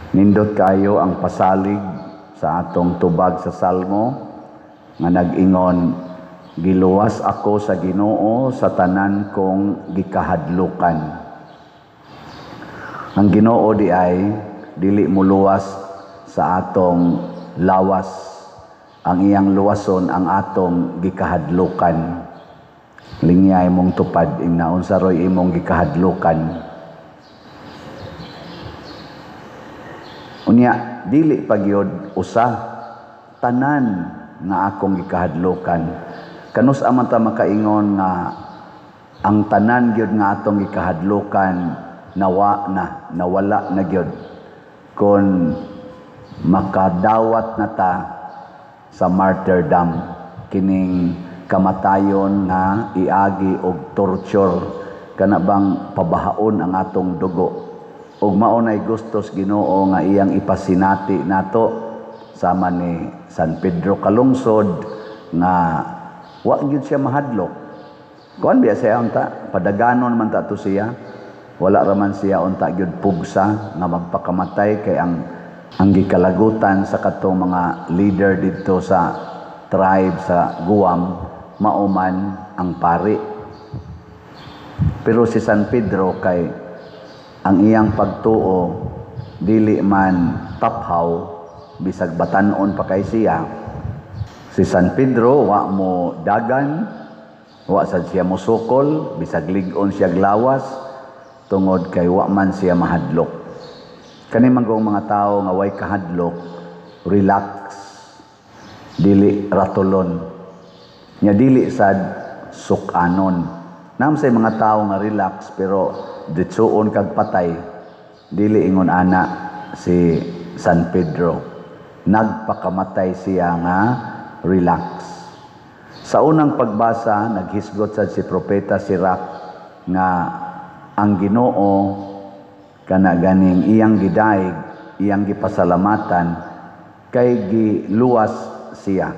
Nindot kayo ang pasalig sa atong tubag sa Salmo nga nag-ingon, "Giluwas ako sa Ginoo sa tanan kong gikahadlukan." Ang Ginoo di ay dili muluwas sa atong lawas. Ang iyang luwason ang atong gikahadlukan. Lingya imong tupad, ingna unsa roy imong gikahadlukan. Unya dili pa gyud usa, tanan nga akong gikahadlukan. Kanus-a man ta makaingon nga ang tanan gyud nga atong gikahadlukan nawa na, nawala na gyud? Kon makadawat na ta sa martyrdom, kining kamatayon nga iagi og torture, kana bang pabahaon ang atong dugo, ug mao nay gustos Ginoo nga iyang ipasinati nato sama ni San Pedro Calungsod nga wa gyud siya mahadlok. Kuan biya siya unta, padaganon man ta to siya. Wala raman siya unta gyud pugsa nga magpakamatay kay ang gikalagutan sa katong mga leader didto sa tribe sa Guam mao man ang pari. Pero si San Pedro, kay ang iyang pagtuo dili man taphaw, bisag batan-on pa kay siya. Si San Pedro wa mo dagan, wa sad siya mosukol bisag lig-on siya lawas, tungod kay wa man siya mahadlok. Kani manggong mga tawo nga way kahadlok, relax, dili ratulon nya, dili sad sukanon. Naa man say mga tawo nga relax pero ditsuon kag patay. Dili ingon ana si San Pedro. Nagpakamatay siya nga relax. Sa unang pagbasa, naghisgot sad si Propeta Sirach nga ang Ginoo kana ganing iyang gidayeg, iyang gipasalamatan kay giluwas siya.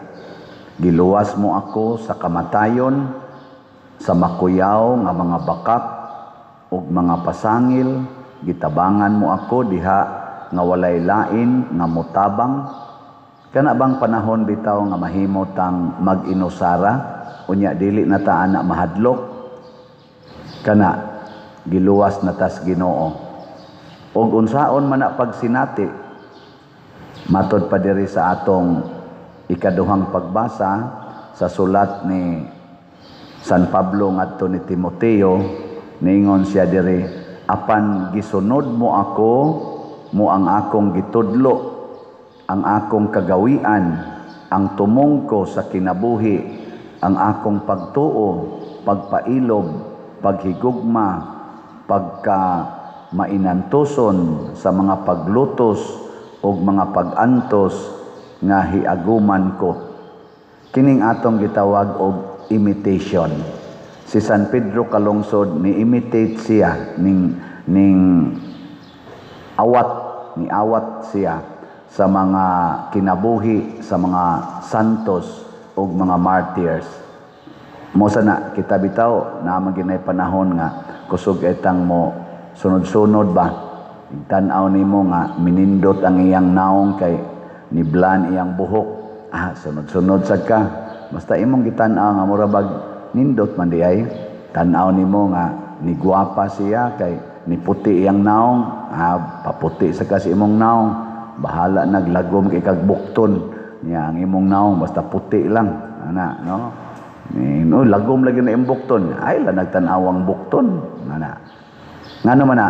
"Giluwas mo ako sa kamatayon, sa makuyaw nga mga bakak ug mga pasangil, gitabangan mo ako diha nga walay lain nga motabang." Kana bang panahon bitaw nga mahimo tang mag-inusara, unya dili na ta ana mahadlok? Kana giluwas na tas Ginoo. Ug unsaon man na pagsinati? Matod pa diri sa atong ikaduhang pagbasa sa sulat ni San Pablo ngadto ni Timoteo, niingon siya diri, "Apan gisunod mo ako mo ang akong gitudlo, ang akong kagawian, ang tumong ko sa kinabuhi, ang akong pagtuo, pagpailob, paghigugma, pagka mainantuson sa mga paglutos ug mga pag-antos nga hiaguman ko." Kining atong gitawag og imitation. Si San Pedro Calungsod, ni imitate siya ning awat, ni awat siya sa mga kinabuhi sa mga santos ug mga martyrs. Mo sana kita bitaw naa man ginay panahon nga kusog etang mo sunod-sunod ba. Tan-aw nimo nga minindot ang iyang naong kay niblan iyang buhok. Ah, sunod-sunod sad ka. Basta imong gitan-aw nga mura bag nindot man di ay. Tan-aw nimo nga niguwapa siya kay niputi iyang naong. Ah, paputi sa kasi imong naong. Bahala naglagom kay kag bukton niya ang imong naong, basta puti lang. Ana, no? Ni no, lagom lagi na imong bukton. Ay la nagtan-awang bukton. Ana. Ngano man na?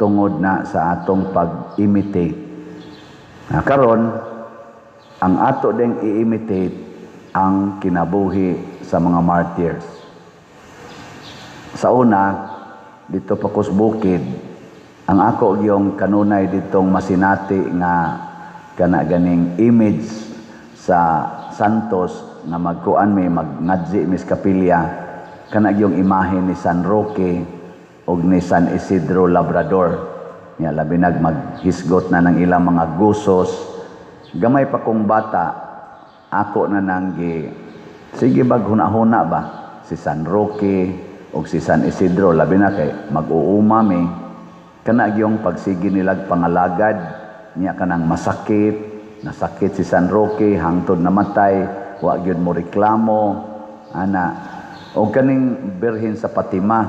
Tungod na sa atong pag-imitate. Na karon, ang ato ding i-imitate ang kinabuhi sa mga martyrs. Sa una, dito pa kus bukid, ang ako yung kanunay ditong masinati nga kana ganing image sa santos nga magkuan mi, magngadzi mis kapilya, kana yung imahe ni San Roque ug ni San Isidro Labrador. Nya labi nag maghisgot na ng ilang mga gusos. Gamay pa kong bata, ako na nang gi sige bag huna-huna ba si San Roque ug si San Isidro, labi na kay mag-uuma mi, kana gyung pagsige nilag pangalagad. Niya kanang masakit, nasakit si San Roque hangtod namatay, wa gyud mo reklamo ana. O kaning Birhen sa Fatima,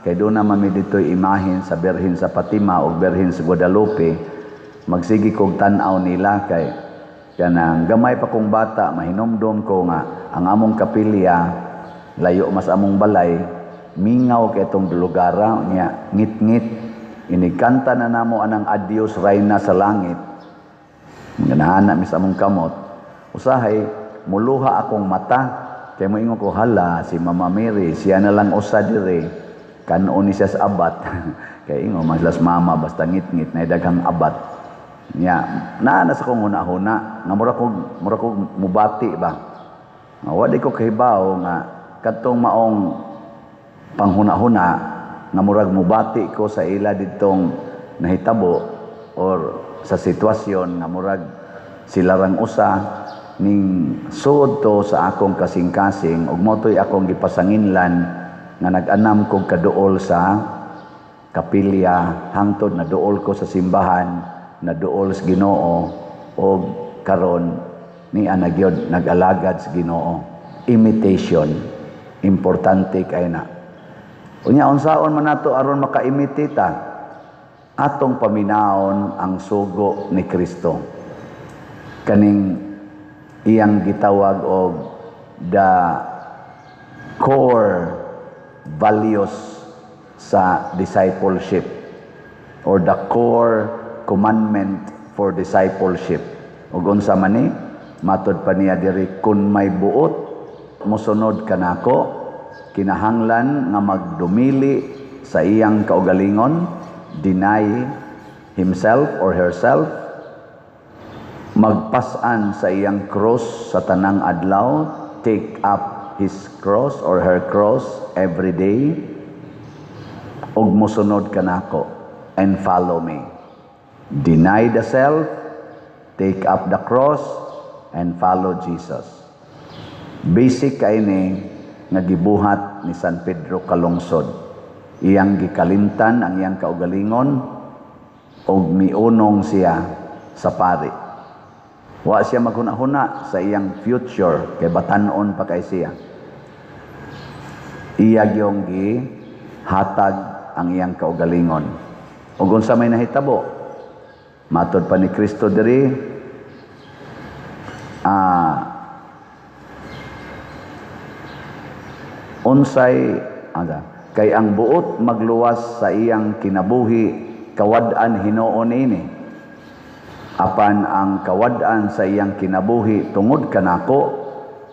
kay doon naman mi dito'y imahen sa Birhen sa Fatima o Birhen sa Guadalupe. Magsige kog tan-aw nila kay kanang gamay pa kong bata, mahinumdom ko nga ang among kapilya layo mas among balay, mingaw kay itong lugara niya, ngit-ngit inikanta na namo anang "Adios Rayna sa Langit". Ganahan mi sa among kamot. Usahay muluha akong mata kay moingon ko, "Hala, si Mama Mary, siya na lang usa dire, kanon ni siya sa abat." Kay ingon man sila sa mama, basta ngit-ngit na daghang abat niya. Naa na sa kong huna-huna nga mura kog mubati ba. Nga wa di ko kahibaw nga kadtong maong panghuna-huna nga murag mubati ko sa ila ditong nahitabo or sa sitwasyon nga murag sila rang usa ning suod to sa akong kasing-kasing ug mao to'y akong gipasanginlan nga nag-anam kog kaduol sa kapilya hangtod na duol ko sa simbahan, na duol sa Ginoo, og karon ni ana gyud nag-alagad sa Ginoo. Imitation, importante kay na. Unya, unsaon man nato aron maka-imitate ta? Atong paminawon ang sugo ni Kristo, kaning iyang gitawag og the core values sa discipleship or the core commandment for discipleship. Ug unsa man ni? Matod pa niya diri, "Kun may buot mosunod kanako, kinahanglan nga magdumili sa iyang kaugalingon," deny himself or herself, "magpas-an sa iyang cross sa tanang adlaw," take up his cross or her cross every day, "ug mosunod kanako," and follow me. Deny the self, take up the cross, and follow Jesus. Basic kay ni nga gibuhat ni San Pedro Calungsod. Iyang gikalimtan ang iyang kaugalingon ug miunong siya sa pari. Wa siya maghuna-huna sa iyang future kay batan-on pa kay siya. Iya gyung gihatag ang iyang kaugalingon. Ug unsa may nahitabo? Matod pa ni Kristo diri, unsay aga kay ang buot magluwas sa iyang kinabuhi, kawad-an hinuon ini, apan ang kawad-an sa iyang kinabuhi tungod kanako,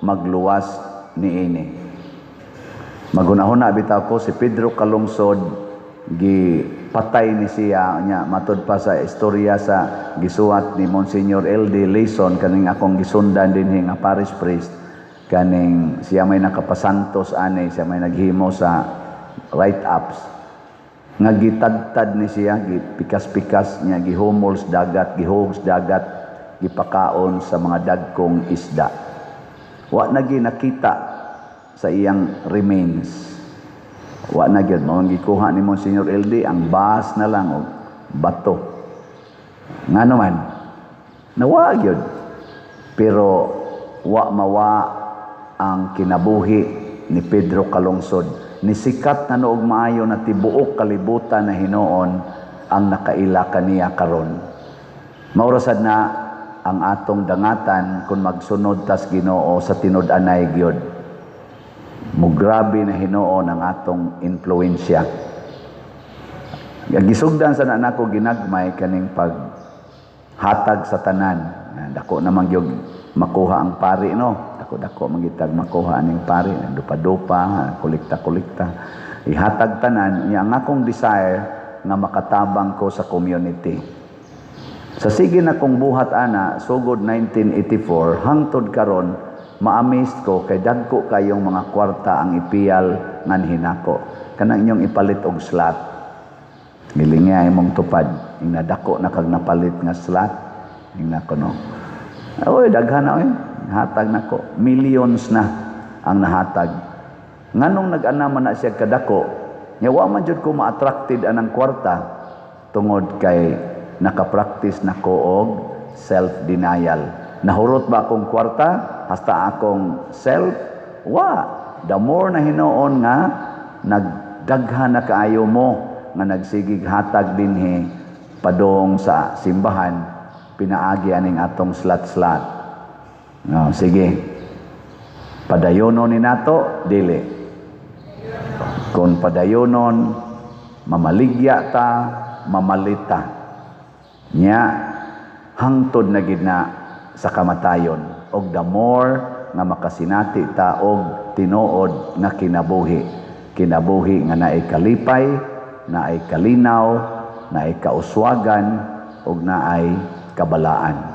magluwas niini. Maghunahuna bitaw ko, si Pedro Calungsod gipatay ni siya nya. Matod pa sa istorya sa gisuwat ni Monsignor L.D. Leyson, kaning akong gisundan dinhi nga parish priest, kaning siya may nakapasantos ani, siya may naghimo sa write-ups, nga gitadtad ni siya, gipikas-pikas niya, gihumol sa dagat, gihog sa dagat, gipakaon sa mga dagkong isda. Wa na nakita sa iyang remains. Wa na gyud mao gikuha ni Monsignor LD ang bas na lang og bato. Ngano man nawa gyud, pero wa mawa ang kinabuhi ni Pedro Calungsod. Nisikat na noog maayo na tibuok kalibutan na hinuon ang nakaila kaniya karon. Mao ra sad na ang atong dangatan kung magsunod tas Ginoo sa tinud-anay gyud. Mugrabe na hinuon ang atong impluwensya. Gisugdan sa nako ginagmay kaning pag hatag sa tanan. Dako naman gyud makuha ang pari, no. Dako dako magitag makuha aning pari, dupa-dupa, kolekta-kolekta. Ihatag tanan niya. Ang akong desire nga makatabang ko sa community. Sa sige na kong buhat ana, sugod 1984 hangtod karon, ma-amaze ko kay dagko kayong mga kwarta ang ipiyal ngan hinako. Kanang inyong ipalit og slot. Gilinga imong tupad, ing nadako na kag napalit nga slot. Ingna ko, no. Oy, daghan na oy. Hatag nako. Millions na ang nahatag. Nganong nag-ana man na siya kadako, nya wa man jud ko ma-attracted anang kwarta tungod kay Nakapractice na ko og self-denial. Nahurot ba akong kwarta hasta akong self? Wa. The more na hinuon nga nagdaghan na kaayo mo nga nagsigig hatag dinhi padong sa simbahan, pinaagi aning atong slot-slot. No, sige. Padayonon ni nato, dili? Kung padayonon, mamaligya ta, mamalita. Nya hangtod na gid na sa kamatayon. Og the more nga makasinati ta og tinuod nga kinabuhi. Kinabuhi nga naay kalipay, naay kalinaw, naay kauswagan, ug naay kabalaan.